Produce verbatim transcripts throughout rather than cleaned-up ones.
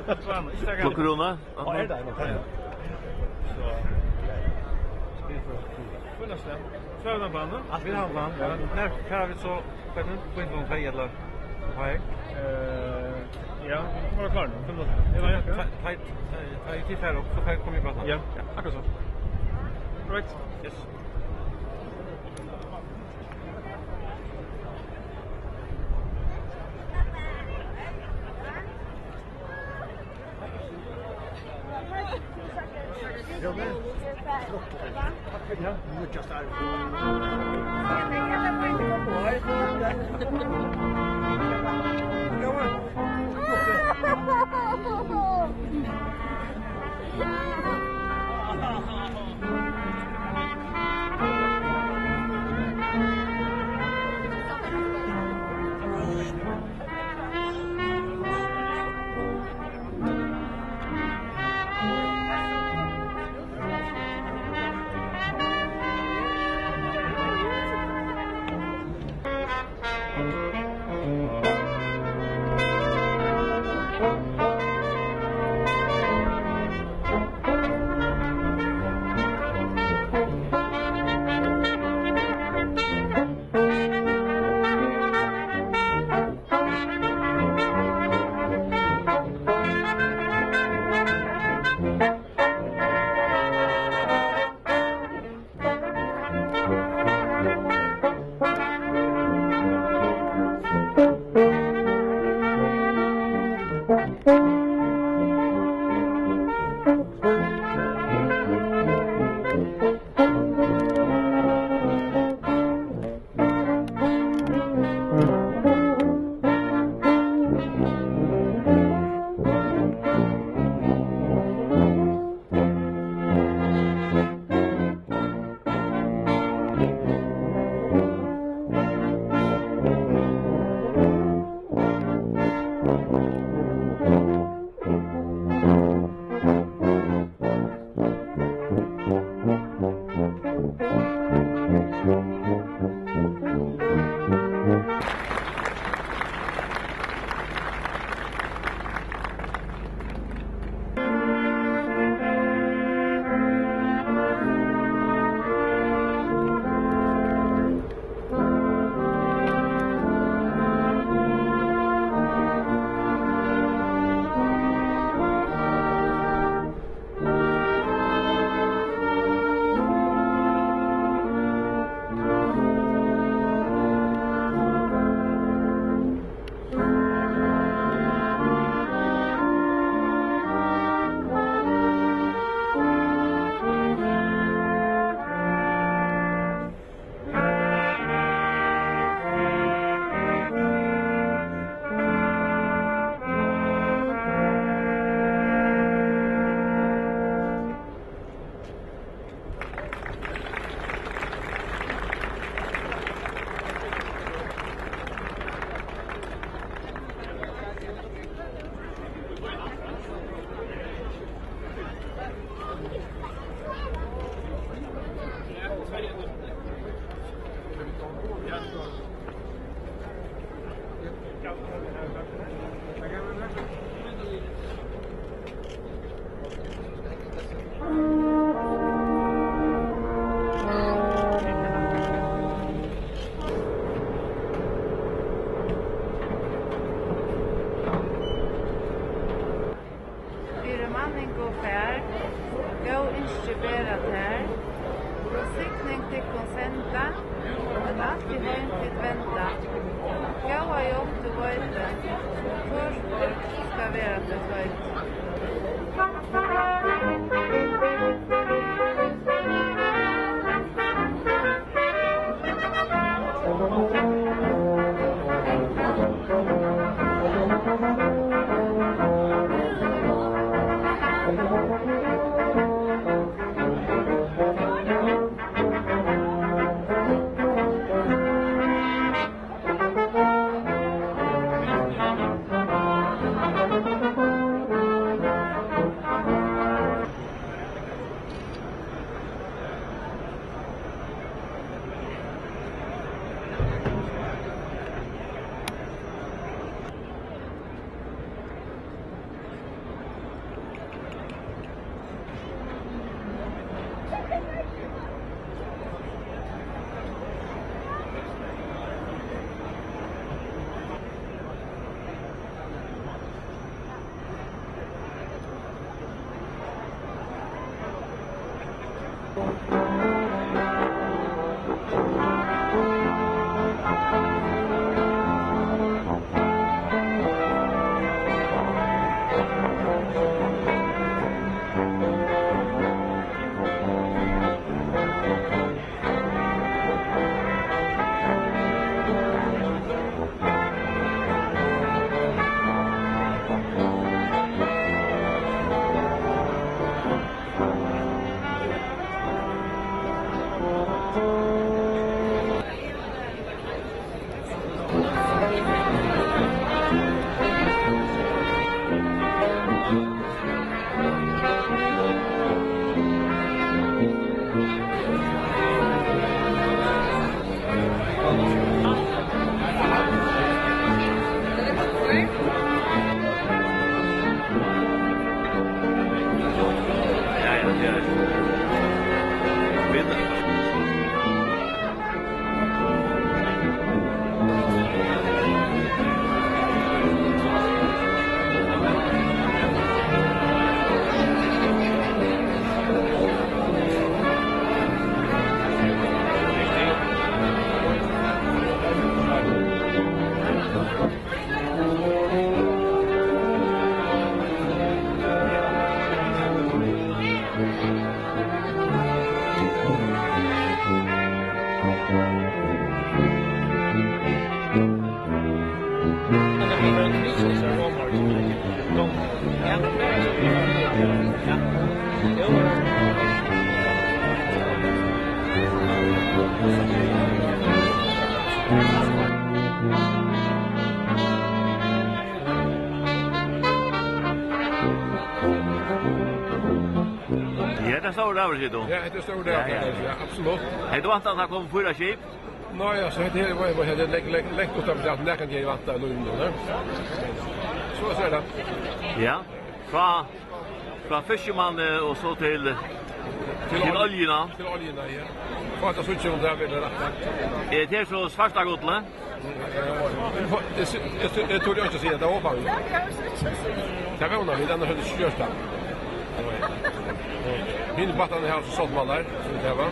Klokkuruna? Á, er tað? Ja. So. Fínt, so. Vit hava ein plan. Ja, vit hava ein plan. Ja. Nær fara vit so? Hvat er tað? Fínt, so, tvey ella? Hei. Eh, ja, vit mugu vera klár nú. Fimm minuttir. Ja, ja, ta, ta, ta, ta, tit fara upp, so fara, koma vit bara. Ja, ja, akkurát so. Right. Yes. Fyri manning og far, góð ynski bera tær, og signing tykkum senda, at alt í heim tit venda. Góða hjálp tú veiti, torført skal vera títt heiti. Ja, tað er stór dagur, sigur tú? Ja, hetta er stór dagur, ja, ja, ja, absolutt. Hevði tú væntað, at tað kom fýra skip? Nei, altso, hetta her var, var, hetta er langt, langt, langt uttan fyri at nakrantíð hevði væntað í lívinum, ne? So er tað. Ja, frá, frá fiskimanni og so til, til oljuna. Til oljuna, ja. Frá at síggja, um tað verður rætt. Er tað so svarta gullið? Eh, eg, eg, eg, eg tori ikki at siga, tað vónar vit. Tað vónar vit, annars hevði ikki gjørt tað. Hinir bátarnir hava so sáttmálar, sum vit hava.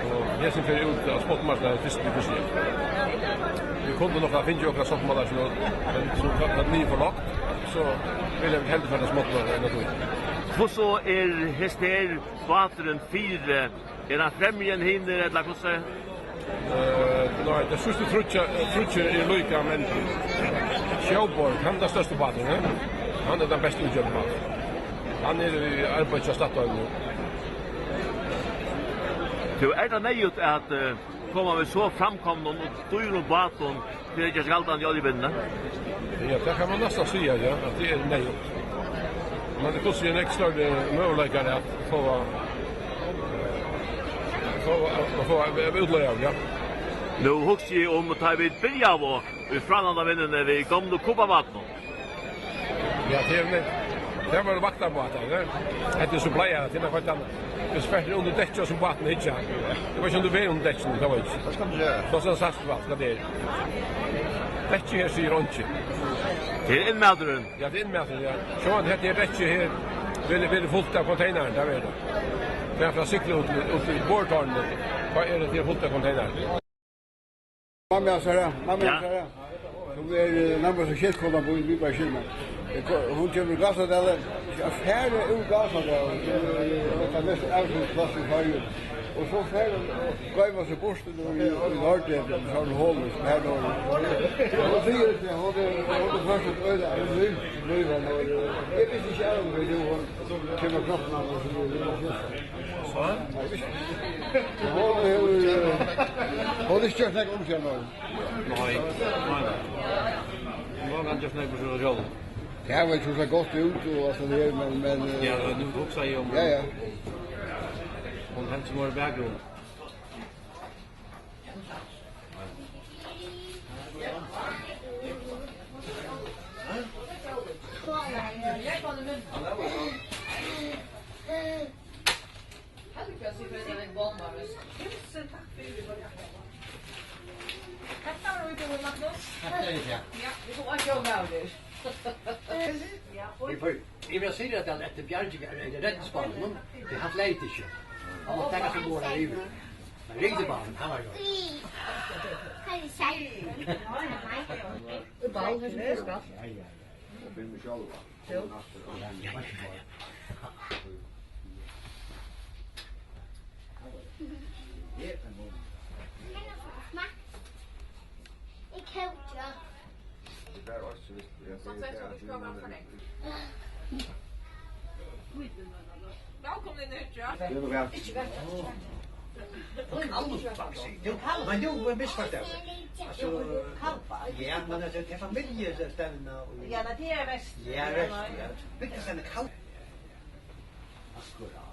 Og hesin fer út á spotmarknaðin fyrst í fyrstu. Vit kundu nokk havt fingið okkara sáttmálar, sum, men sum tað, tað er for lágt, so vilja vit heldur fara á spotmarknaðin enn at. Hvussu er hesin her báturin fyri Er hann fremri enn hinir, ella hvussu? Eh, nei, tey síðstu tríggjar, eh, tríggir eru líka, men Sjóborg, hann er tann størsti báturin, ja? Hann er tann best útgjørdi báturin. Hann er í arbeiði hjá Statoil nú. Tú, er tað neyðugt at, eh, koma við so framkomnum og dýrum bátum fyri at gera seg galdandi í oljuvinnuni? Ja, tað kann man næstan siga, ja, at tað er neyðugt. Men tað kostar jo nógv størri møguleikar at fáa, fáa, at fáa útleið av, ja. Nú hugsi eg um, tá vit byrjaðu í frálandavinnuni við gomlu Kubabátinum. Ja, tað er, tað var vaktarbátar, ja. Hetta er so bleiðari, tað er nakað annað. Hvis fert undir dekkið á bátinum, ikki? Eg veit ikki um tú verður undir dekkinum, tað veit eg ikki. Hvat skal tú gera? Tá skal sæst væl, hvat tað er. Dekkið her sigur einki. Tað er innmaturin. Ja, tað er innmaturin, ja. Sjá, hetta her dekkið her, verður, verður fult av containers, tað verður tað. Tað er frá sigla út, út í borðtúrnum, tá er tað her fult av containers. Mamma hansara, mamma hansara, sum er, eh, nærmast ein skyldkona við, við Gásadali. Eh, ko-, hon kemur úr Gásadali. Skal fara úr Gásadali, eh, tað mest avskyndta pláss í Føroyum. Og so fer hon og goymir seg burtur í, í Noregi, í sovorðnum holum, sum her norður. Og hon sigur, at hon er, hon er først og fremst ein lív, lív her norður. Eg visti ikki av, at hon kemur kroppinum og so. Hon hevur, eh, hon hevur ikki gjørt nakað um seg, nei. Nei, nei, nei. Hon hevur ikki gjørt nakað um seg sjálv. Tað hevur ikki sæð gott út og alt tað har, men, men, eh, ja, nú hugsi eg um, ja, ja. Hon helt seg meira í bakgrundini. Heldur hvat, sigur Frederik Bolmar. Túsund takk fyri. Hetta var út, Magnus. Takk fyri, ja. Ja, vit fáa ikki av maður. Ja, og eg fór, eg vil siga at eftir Bjargi, eh, redningsbátinum, tað havi eg ikki. Hann má taka seg borð har yvir. Men ring til barnet, hann var jo. Ball, her som du skal. Ja, ja, ja. Eg kóki. Vælkomin inn í húsið. Kalva, sigur tú? Kalva. Men jú, men misforstå. Altso, Kalva. Ja, men altso, tað er familjustevna og... Ja, nei, tað er vest. Ja, vest, ja. Bygdastevna Kalva. Akkurát.